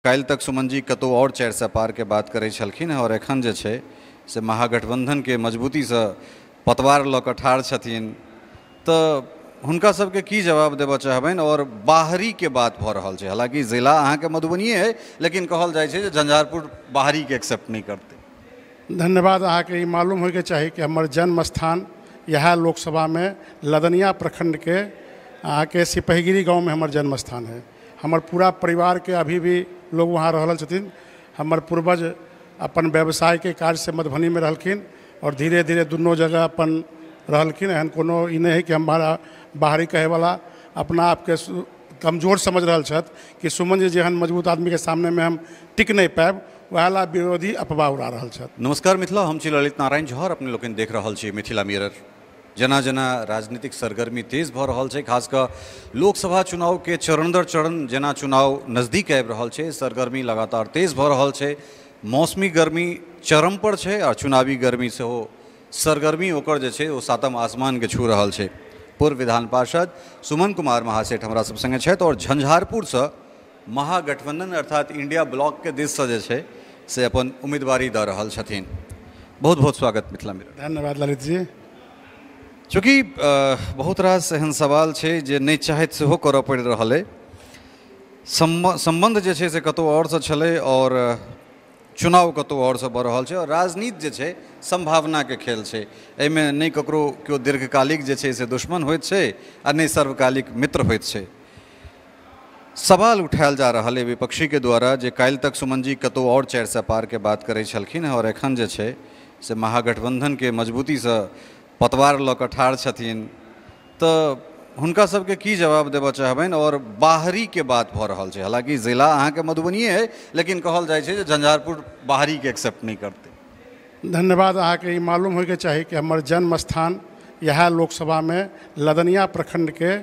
काल्हि तक सुमन जी कतहु आओर 400 पारके बात करै छलखिन आओर एखन जे छै से महागठबंधनके मजबूतीसँ पतवार लऽ कऽ ठाढ़ छथिन, तऽ हुनका सबके की जवाब देबऽ चाहबनि? और बाहरीके बात भऽ रहल छै, हालाँकि जिला अहाँके मधुबनिए है लेकिन कहल जाइ छै जे झंझारपुर बाहरीके एक्सेप्ट नहि करतै। धन्यवाद। अहाँके ई मालूम होइके चाही कि हमर जन्म स्थान इएह लोकसभामे लदनिया प्रखंडके अहाँके सिपहिगिरी गाँवमे हमर जन्म स्थान है। हमर पूरा परिवारके अभी भी लोग वहाँ रहल छथिन। हमर पूर्वज अपन व्यवसायके कार्यसँ मधुबनीमे रहलखिन और धीरे धीरे दुनू जगह अपन रहलखिन। एहन कोनो ई नहि है कि हमारा बाहरी कहैवला अपना आपके कमजोर समझ रहल छथि कि सुमन जी जेहन मजबूत आदमीके सामनेमे हम टिक नहि पायब, वएह ला विरोधी अफवाह उड़ा रहल छथि। नमस्कार मिथिला, हम छी ललित नारायण झा, अपने लोकनि देख रहल छी मिथिला मिरर। जेना जेना राजनीतिक सरगर्मी तेज भऽ रहल छै, खास कऽ लोकसभा चुनावके चरण दर चरण जेना चुनाव नजदीक आबि रहल छै, सरगर्मी लगातार तेज भऽ रहल छै। मौसमी गर्मी चरम पर छै और चुनावी गर्मी सेहो सरगर्मी ओकर जे छै ओ सातम आसमानके छू रहल छै। पूर्व विधान पार्षद सुमन कुमार महासेठ हमरा सब संगे छथि और झंझारपुरसँ महागठबंधन अर्थात इंडिया ब्लॉकके दिससँ जे छै से अपन उम्मीदवारी दऽ रहल छथिन। बहुत बहुत स्वागत मिथिला मिरर। धन्यवाद ललित जी। चूँकि बहुत रास एहन सवाल छै जे नहि चाहैत सेहो करऽ पड़ि रहल अइ। सम्बन्ध जे छै से कतहु आओरसँ छलै और चुनाव कतहु आओरसँ भऽ रहल छै और राजनीति जे छै सम्भावनाके खेल छै। एहिमे नहि ककरो केओ दीर्घकालिक जे छै से दुश्मन होइत छै आ नहि सर्वकालिक मित्र होइत छै। सवाल उठायल जा रहल अइ विपक्षीके द्वारा जे काल्हि तक सुमन जी कतहु आओर 400 पारके बात करै छलखिन और एखन जे छै से महागठबंधनके मजबूतीसँ पतवार लऽ कऽ ठाढ़ छथिन, तऽ हुनका सबके की जवाब देबऽ चाहबनि? और बाहरीके बात भऽ रहल छै, हालाँकि जिला अहाँके मधुबनिए है लेकिन कहल जाइ छै जे झंझारपुर बाहरीके एक्सेप्ट नहि करतै। धन्यवाद। अहाँके ई मालूम होइके चाही कि हमर जन्म स्थान इएह लोकसभामे लदनिया प्रखंडके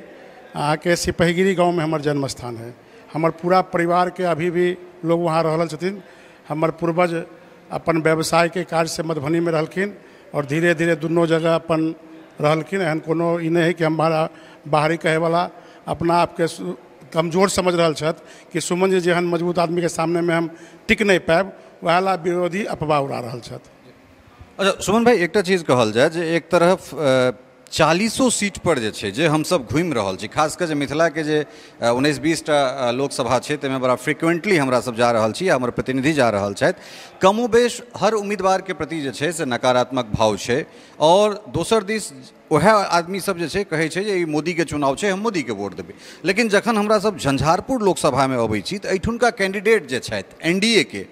अहाँके सिपहिगिरी गाँवमे हमर जन्म स्थान है। हमर पूरा परिवारके अभी भी लोग वहाँ रहल छथिन। हमर पूर्वज अपन व्यवसायके कार्यसँ मधुबनीमे रहलखिन और धीरे धीरे दुनू जगह अपन रहलखिन। एहन कोनो ई नहि है कि हमारा बाहरी कहैवला अपना आपके कमजोर समझ रहल छथि कि सुमन जी जेहन मजबूत आदमीके सामनेमे हम टिक नहि पायब, वएह ला विरोधी अफवाह उड़ा रहल छथि। अच्छा सुमन भाई, एकटा चीज कहल जाय जे एक तरफ 40 सीट पर जे छै जे हमसब घुमि रहल छी, खास कऽ जे मिथिलाके जे 19-20 टा लोकसभा छै ताहिमे बड़ा फ्रिक्वेंटली हमरा सब जा रहल छी, हमर प्रतिनिधि जा रहल छथि। कमोबेश हर उम्मीदवारके प्रति जे छै से नकारात्मक भाव छै और दोसर दिस वएह आदमी सब जे छै कहै छै जे ई मोदीके चुनाव छै, हम मोदीके वोट देबै। लेकिन जखन हमरा सब झंझारपुर लोकसभामे अबै छी तऽ एहिठुनका कैंडिडेट जे छथि एनडीए के,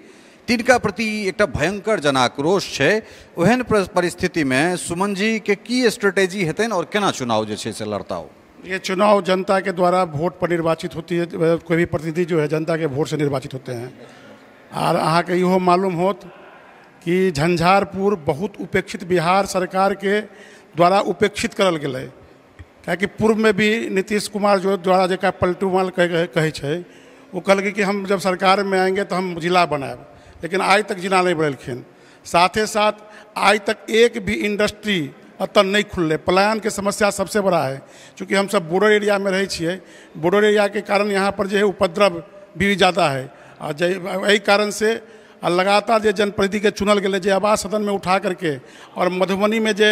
तिनका प्रति एकटा भयंकर जनाक्रोश छै। ओहन परिस्थितिमे सुमन जी के की स्ट्रेटेजी हेतनि और केना चुनाव जे छै से लड़ता हो? ये चुनाव जनता के द्वारा वोट पर निर्वाचित होती है। कोई भी प्रतिनिधि जो है जनता के वोट से निर्वाचित होते हैं। और अहाँके इहो मालूम होत कि झंझारपुर बहुत उपेक्षित बिहार सरकार के द्वारा उपेक्षित करल गेलै। काहेकि पूर्व में भी नीतीश कुमार जो द्वारा जकरा पलटू माल कहै छै, ओ कहलकै कि हम जब सरकार में आएंगे तो हम जिला बनायब, लेकिन आइ तक जिला नहीं बनेलखिन। साथे साथ आइ तक एक भी इंडस्ट्री अतऽ नहीं खुललै। पलायनके समस्या सबसे बड़ा है। चूँकि हम सब बॉर्डर एरिया में रहै छियै, बॉर्डर एरिया के कारण यहाँ पर जे है उपद्रव भी ज़्यादा है। आ एहि कारण से आ लगातार जे जनप्रतिनिधिके चुनल गेलै जे आवाज सदनमे उठा करके और मधुबनीमे जे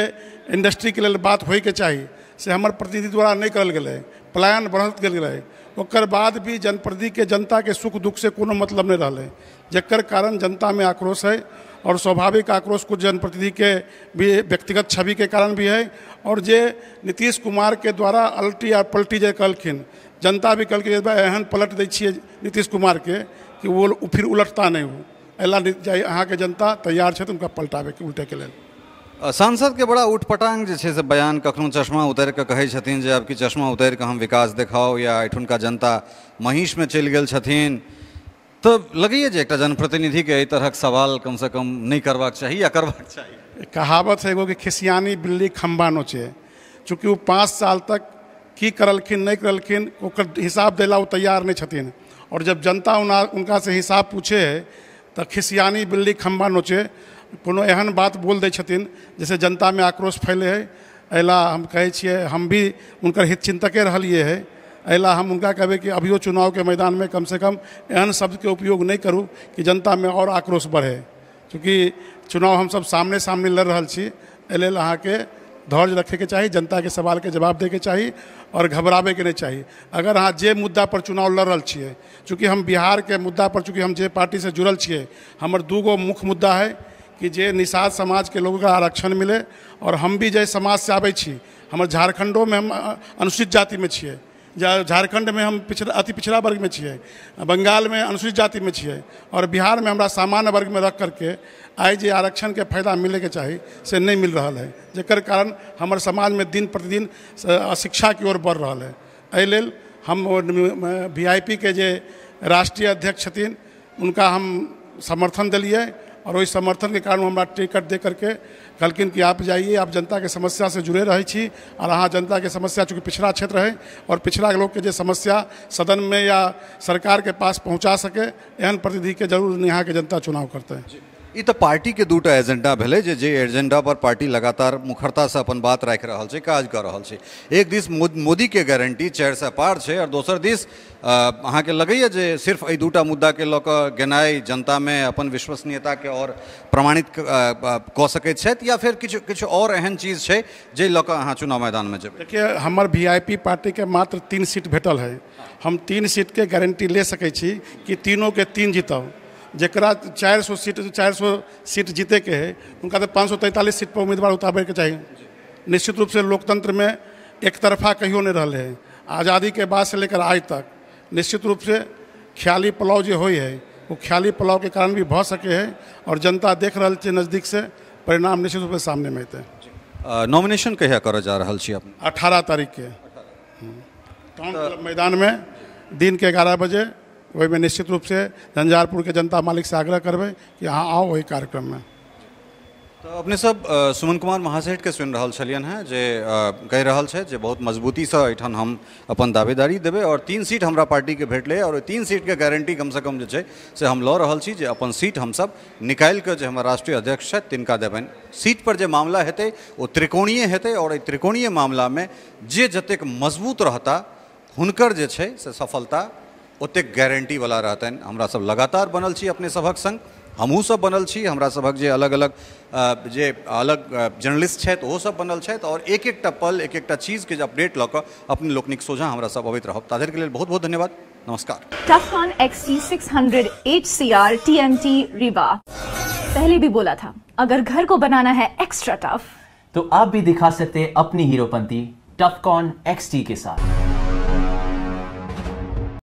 इंडस्ट्रीके लेल बात होइके चाही से हमर प्रतिनिधि द्वारा नहि करल गेलै। पलायन बढ़त गेलै, ओकर बाद भी जनप्रतिनिधिके जनताके सुख दुख से कोनो मतलब नहि रहलै, जकर कारण जनतामे आक्रोश है। और स्वाभाविक आक्रोश कुछ जनप्रतिनिधि के भी व्यक्तिगत छवि के कारण भी है। और जे नीतीश कुमार के द्वारा अल्टी आ पलटी जे कहलखिन, जनता भी कहलखिन एहन पलट दै छियै नीतीश कुमार के कि वो फिर उलटता नहीं हो। एला अहाँके जनता तैयार छथि हुनका पलटाबैके उल्टैके लेल। सांसद के बड़ा उटपटांग जे छै से बयान, कखनो चश्मा उतारि कऽ कहै छथिन जे अब कि चश्मा उतारि कऽ हम विकास देखाउ, या एहिठुनका जनता महिषमे चलि गेल छथिन। तऽ लगैए जे एकटा जनप्रतिनिधिके एहि तरहक सवाल कमसँ कम नहि करबाक चाही या करबाक चाही। कहावत है एगो कि खिसियानी बिल्ली खम्बा नोचे। चूँकि ओ 5 साल तक की करलखिन नहि करलखिन ओकर हिसाब दै ला ओ तैयार नहि छथिन। और जब जनता उनका से हिसाब पूछे है तऽ खिसियानी बिल्ली खम्बा नोचे कोनो एहन बात बोल दै छथिन जैसे जनतामे आक्रोश फैले है। एहि ला हम कहै छियै, हम भी हुनकर हित चिन्तके रहलियै है। एहि लए हम हुनका कहबै कि अभियो चुनावके मैदानमे कमसँ कम एहन शब्दके उपयोग नहि करू कि जनतामे आओर आक्रोश बढ़े। चूँकि चुनाव हमसब सामने सामने लड़ रहल छी, एहि लेल अहाँके धैर्य रखैके चाही, जनताके सवालके जवाब दैके चाही और घबराबैके नहि चाही। अगर अहाँ जे मुद्दा पर चुनाव लड़ रहल छियै, चूँकि हम बिहारके मुद्दा पर, चूँकि हम जे पार्टीसँ जुड़ल छियै, हमर दूगो मुख्य मुद्दा है कि जे निषाद समाजके लोगके आरक्षण मिले, और हम भी जे समाजसँ आबै छी, हमर झारखण्डोमे हम अनुसूचित जातिमे छियै, झारखण्डमे हम पिछड़ा अति पिछड़ा वर्गमे छियै, बंगालमे अनुसूचित जातिमे छियै, और बिहारमे हमरा सामान्य वर्गमे रख करके आइ जे आरक्षणके फायदा मिलैके चाही से नहि मिल रहल है, जकर कारण हमर समाजमे दिन प्रतिदिन अशिक्षाके ओर बढ़ि रहल है। एहि लेल हम VIP के जे राष्ट्रीय अध्यक्ष छथिन उनका हम समर्थन देलियै, और ओहि समर्थनके कारण हमरा टिकट दे करके कहलखिन कि आप जाइए, आप जनताके समस्या से जुड़े रहै छी, और अहाँ जनताके समस्या, चूँकि पिछड़ा क्षेत्र है और पिछड़ा लोकके जे समस्या सदन में या सरकार के पास पहुँचा सके, एहन प्रतिनिधिके जरूर यहाँ के जनता चुनाव करतै। ई तऽ पार्टीके दूटा एजेंडा भेलै जे एजेंडा पर पार्टी लगातार मुखरतासँ अपन बात राखि रहल छै, काज कऽ रहल छै। एक दिस मोदीके गारंटी 400 पार छै, और दोसर दिस अहाँके लगैए जे सिर्फ एहि दूटा मुद्दाके लऽ कऽ गेनाइ जनतामे अपन विश्वसनीयताके और प्रमाणित कऽ सकैत छथि, या फेर किछु किछु और एहन चीज छै जे लऽ कऽ अहाँ चुनाव मैदानमे जेबै? देखिए, हमर VIP पार्टीके मात्र 3 सीट भेटल है, हम 3 सीटके गारंटी ले सकै छी कि तीनों के 3 जीतब। जकरा 400 सीट जीते के है उनका तो 543 सीट पर उम्मीदवार उतारैके चाही। निश्चित रूप से लोकतंत्र में एक तरफा कहियो नहीं रहा है, आज़ादी के बाद से लेकर आज तक। निश्चित रूप से ख्याली पुलाव जो हुई है वो ख्याली पुलाव के कारण भी भऽ सके है, और जनता देख रहा है नज़दीक से, परिणाम निश्चित रूप से सामने में अतै। नॉमिनेशन कहिया करऽ जा रहल छी अपने? 18 तारीख के टाउन क्लब मैदान में दिन के 11 बजे। ओहिमे निश्चित रूप से झंझारपुर के जनता मालिक से आग्रह करबै कि अहाँ आउ ओहि कार्यक्रम में। तो अपने सब सुमन कुमार महासेठ के सुनि रहल छलियनि हेँ जे कहि रहल छथि जे बहुत मजबूतीसँ एहिठाम हम अपन दावेदारी देबै, और 3 सीट हमरा पार्टीके भेटलै, और ओहि 3 सीटके गारंटी कमसँ कम जे छै से हम लऽ रहल छी जे अपन सीट हमसब निकालि कऽ जे हमर राष्ट्रीय अध्यक्ष छथि तिनका देबनि। सीट पर जे मामला हेतै ओ त्रिकोणीय हेतै, और एहि त्रिकोणीय मामलामे जे जतेक मजबूत रहता हुनकर जे छै से सफलता ओतेक गारंटीवला रहतनि। हमरा सब लगातार बनल छी अपने सभक संग, हमहूँ सब बनल छी, हमरा सभक जे अलग अलग जे अलग जर्नलिस्ट छथि ओहो सब बनल छथि, और एक एकटा पल एक एकटा चीजके जे अपडेट लऽ कऽ अपने लोकनिक सोझाँ हमरा सब अबैत रहब। ताधरिके लेल बहुत बहुत धन्यवाद, नमस्कार। Tufcon XT600 HCR TMT Rewa, पहले भी बोला था अगर घर को बनाना है एक्स्ट्रा टफ तो आप भी दिखा सकते हैं अपनी हीरोपंती टफकॉन XT के साथ।